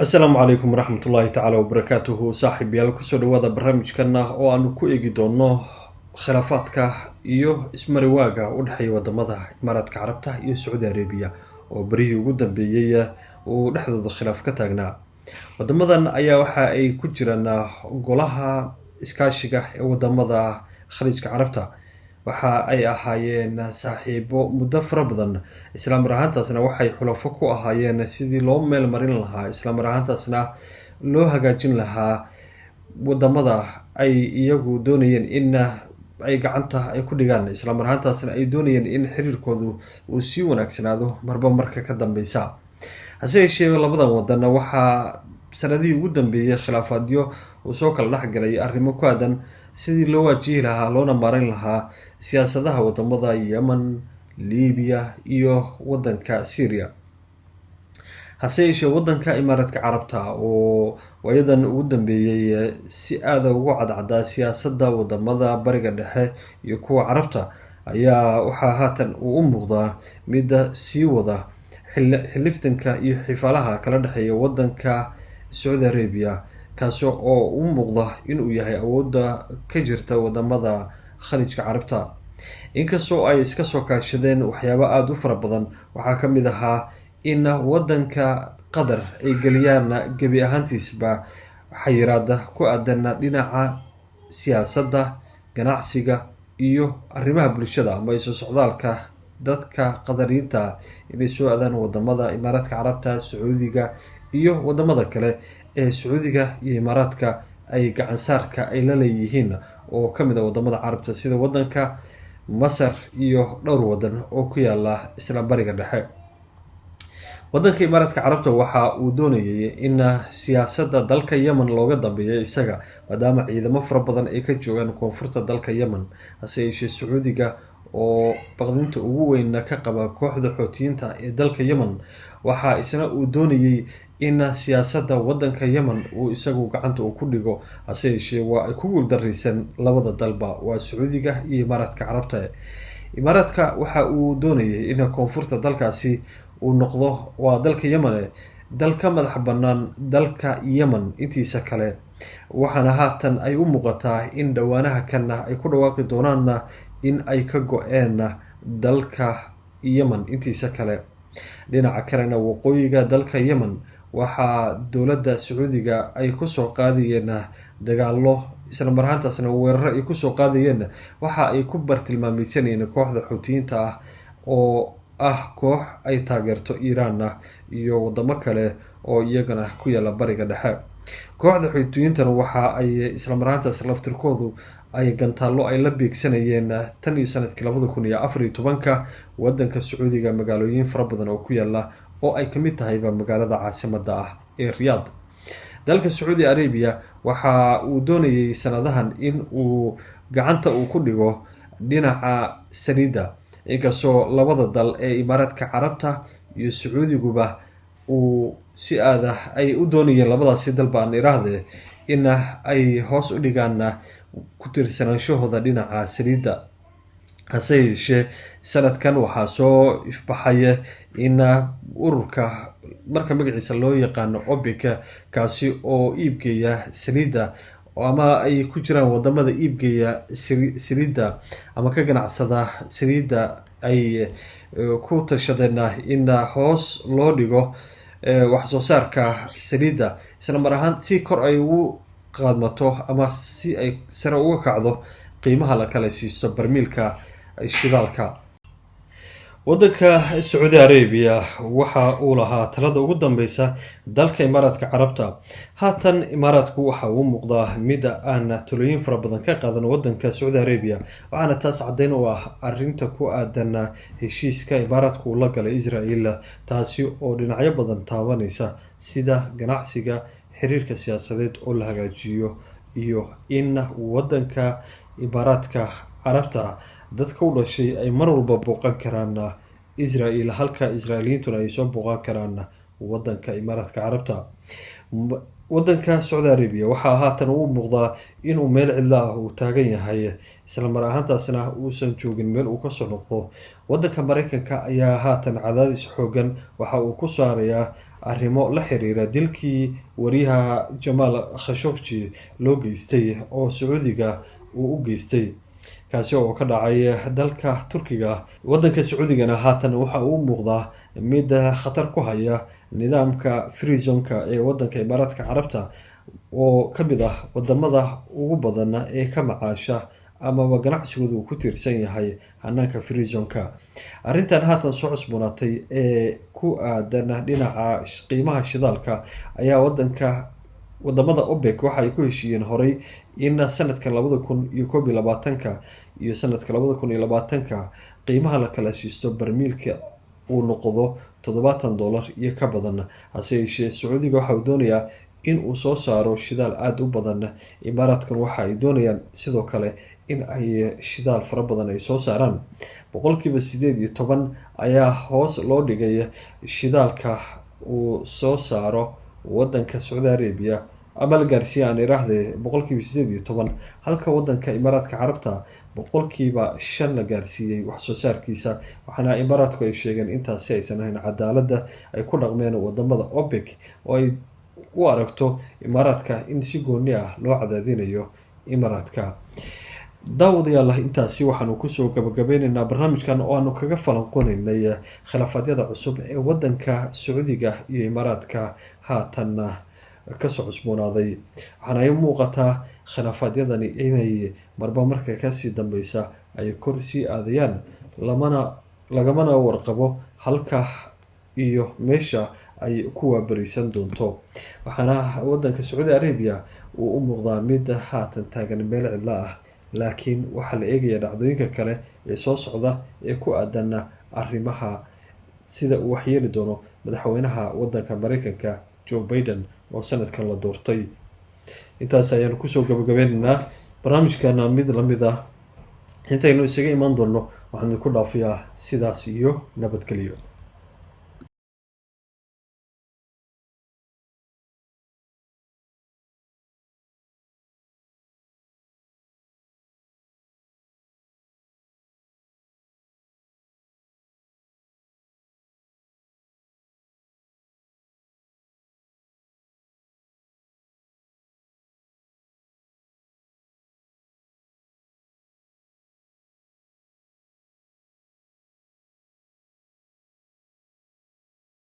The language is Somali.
Asalaamu calaykum waraxmatullaahi tacaala wabarakaatuhu. Saaxiibayaal, kusoo dhawaada barnaamijkana oo aanu ku eegi doono khilaafaadka iyo ismariwaaga u dhexeeya wadamada Imaaraadka Carabta iyo Sacuudi Arabiya, oo berihii ugu dambeeyey uu dhexdooda khilaaf ka taagnaa. Wadamadan ayaa waxa ay ku jiraan Golaha Iskaashiga ee Wadamada Khaliijka Carabta. Waxa ay ahaayeen saaxiibo muddo fara badan, islamar ahaantaasna waxay xulafo ku ahaayeen sidii loo meel marin lahaa, islamar ahaantaasna loo hagaajin lahaa wadamada ay iyagu doonayeen in ay gacanta ay ku dhigaan, islamar ahaantaasna ay doonayeen in xiriirkoodu uu sii wanaagsanaado marba marka ka dambeysa. Hase yeeshee, labadan wadan waxaa sanadihii ugu dambeeyey khilaafaadyo uu soo kala dhexgalay arrimo ku aadan sidii loo waajihi lahaa loona maareyn lahaa siyaasadaha wadamada Yemen, Libiya iyo wadanka Syria. Hase yeeshee, wadanka Imaaraadka Carabta oo waayadan ugu dambeeyey si aada ugu cadcaddaa siyaasadda wadamada Bariga Dhexe iyo kuwa Carabta ayaa waxaa haatan uu u muuqdaa midda sii wada xiliftanka iyo xifaalaha kala dhexeeya wadanka Sacuudi Arabia, kaasi oo u muuqda inuu yahay awoodda ka jirta wadamada Khaliijka Carabta. Inkastoo ay iska soo kaashadeen waxyaabo aada u fara badan, waxaa ka mid ahaa in wadanka Qatar ay geliyaan gebi ahaantiisba xayiraada ku aadan dhinaca siyaasadda, ganacsiga iyo arrimaha bulshada ama isu socdaalka dadka Qadariyiinta inay soo aadaan wadamada Imaaraadka Carabta, Sacuudiga iyo wadamada kale ee Sacuudiga iyo Imaaraadka ay gacansaarka ay la leeyihiin oo kamid a wadamada Carabta, sida wadanka Masar iyo dhowr wadan oo ku yaala isla Bariga Dhexe. Wadanka Imaaraadka Carabta waxa uu doonayay in siyaasadda dalka Yemen looga dambeeyo isaga, maadaama ciidamo fara badan ay ka joogaan koonfurta dalka Yemen. Hase yeeshee, Sacuudiga oo baqdinta ugu weyna ka qaba kooxda Xootiyiinta ee dalka Yemen, waxaa isna uu doonayay in siyaasadda wadanka Yemen uu isagu gacanta uu ku dhigo. Hase yeeshee, waa ay ku guuldareysan labada dalba, waa Sacuudiga iyo Imaaraadka Carabta. Imaaraadka waxa uu doonayay in koonfurta dalkaasi uu noqdo, waa dalka Yemen, dal ka madax bannaan dalka Yemen intiisa kale, waxaana haatan ay u muuqataa in dhowaanaha kanna ay ku dhawaaqi doonaanna in ay ka go-een dalka Yemen intiisa kale. Dhinaca kalena, waqooyiga dalka Yemen waxaa dowladda Sacuudiga ay kusoo qaadayeen dagaalo, isla mar ahaantaasna weeraro ay kusoo qaadayeen waxa ay ku bartilmaameysanayeen kooxda Xuutiyiinta ah, oo ah koox ay taageerto Iiraanna iyo wadamo kale oo iyagana ku yaala Bariga Dhexe. Kooxda Xuutiyiintana waxa ay isla mar ahaantaas laftirkoodu ay gantaallo ay la beegsanayeen tan iyo sanadkii 2014-ka wadanka Sacuudiga magaalooyin fara badan oo ku yaala, oo ay kamid tahayba magaalada caasimada ah ee Riyaad. Dalka Sacuudi Arabia waxa uu doonayay sanadahan in uu gacanta uu ku dhigo dhinaca saliidda, inkastoo labada dal ee Imaaraadka Carabta iyo Sacuudiguba uu si aada ay u doonayeen, labadaasi dalba aan iraahdee, in ay hoos u dhigaan ku tiirsanaansahooda dhinaca saliidda. Hase yeeshee, sanadkan waxaa soo ifbaxaya in ururka marka magaciisa loo yaqaano OPEC, kaasi oo iibgeeya saliidda ama ay ku jiraan wadamada iibgeeya saliidda ama ka ganacsada saliidda, ay ku tashadeen in hoos loo dhigo wax soo saarka saliidda, isla mar ahaan si kor ay ugu qaadmato ama si ay sare uga kacdo qiimaha la kala siisto barmiilka shidaalka. Wadanka Sacuudi Arabia waxa uu lahaa talada ugu dambeysa dalka Imaaraadka Carabta. Haatan Imaaraadku waxa uu muuqdaa mid aan talooyin fara badan ka qaadan wadanka Sacuudi Arabia, waxaana taas caddeyn u ah arinta ku aadan heshiiska Imaaraadku uu la galay Israel, taasi oo dhinacyo badan taabaneysa, sida ganacsiga, xiriirka siyaasadeed oo la hagaajiyo, iyo in wadanka Imaaraadka Carabta dadka u dhashay ay mar walba booqan karaan Israel, halka Israailiyiintuna ay soo booqan karaan wadanka Imaaraadka Carabta. Wadanka Sacuudi Arabia waxaa haatan uu muuqdaa inuu meel cidla ah uu taagan yahay, isla mar ahaantaasna uusan joogin meel uu kasoo noqdo. Wadanka Mareykanka ayaa haatan cadaadis xoogan waxa uu ku saarayaa arrimo la xiriira dilkii wariyaha Jamaal Khashogji loo geystay oo Sacuudiga uu u geystay, kaasi oo ka dhacay dalka Turkiga. Wadanka Sacuudigana haatan waxa uu muuqdaa mid khatar ku haya nidaamka free zone-ka ee wadanka Imaaraadka Carabta, oo ka mid ah wadamada ugu badan ee ka macaasha amaba ganacsigooda uu ku tiirsan yahay hanaanka free zone-ka. Arrintan haatan soo cusboonaatay ee ku aadan dhinaca qiimaha shidaalka ayaa wadanka wadamada OPEC waxa ay ku heshiiyeen horey in sanadka 2021-ka iyo sanadka 2020-ka qiimaha la kala siisto barmiilka uu noqdo $70 iyo ka badan. Hase yeeshee, Sacuudiga waxa uu doonayaa in uu soo saaro shidaal aada u badan. Imaaraadkan waxa ay doonayaan sidoo kale in ay shidaal fara badan ay soo saaraan. 18% ayaa hoos loo dhigay shidaalka uu soo saaro wadanka Sacuudi Arabia, ama la gaarsiiya aan iraahde, 18%, halka wadanka Imaaraadka Carabta 5% la gaarsiiyey wax soo saarkiisa. Waxaana Imaaraadku ay sheegeen intaasi aysan ahayn cadaaladda ay ku dhaqmeen wadamada OPEC, oo ay u aragto Imaaraadka in si gooni ah loo cadaadinayo Imaaraadka. Daawadayaal, intaasi waxaanu kusoo gabagabeyneynaa barnaamijkan oo aanu kaga falanqoneynay khilaafaadyada cusub ee wadanka Sacuudiga iyo Imaaraadka haatanna kasoo cusboonaaday. Waxaana ay muuqataa khilaafaadyadani inay marba marka kasii dambeysa ay kor sii aadayaan, lamana lagamana warqabo halka iyo meesha ay ku waabarisan doonto. Waxaana wadanka Sacuudi Arabia uu u muuqdaa mid haatan taagan meel cidlo ah, laakiin waxaa la eegaya dhacdooyinka kale ee soo socda ee ku aadan arrimaha sida uu waxyeeli doono madaxweynaha wadanka Mareykanka Joe Biden oo sanadkan la doortay. Intaas ayaanu kusoo gabagabeyneynaa barnaamijkana. Mid lamid ah intaynu isaga imaan doonno, waxaan idinku dhaafayaa sidaas iyo nabadgelyo.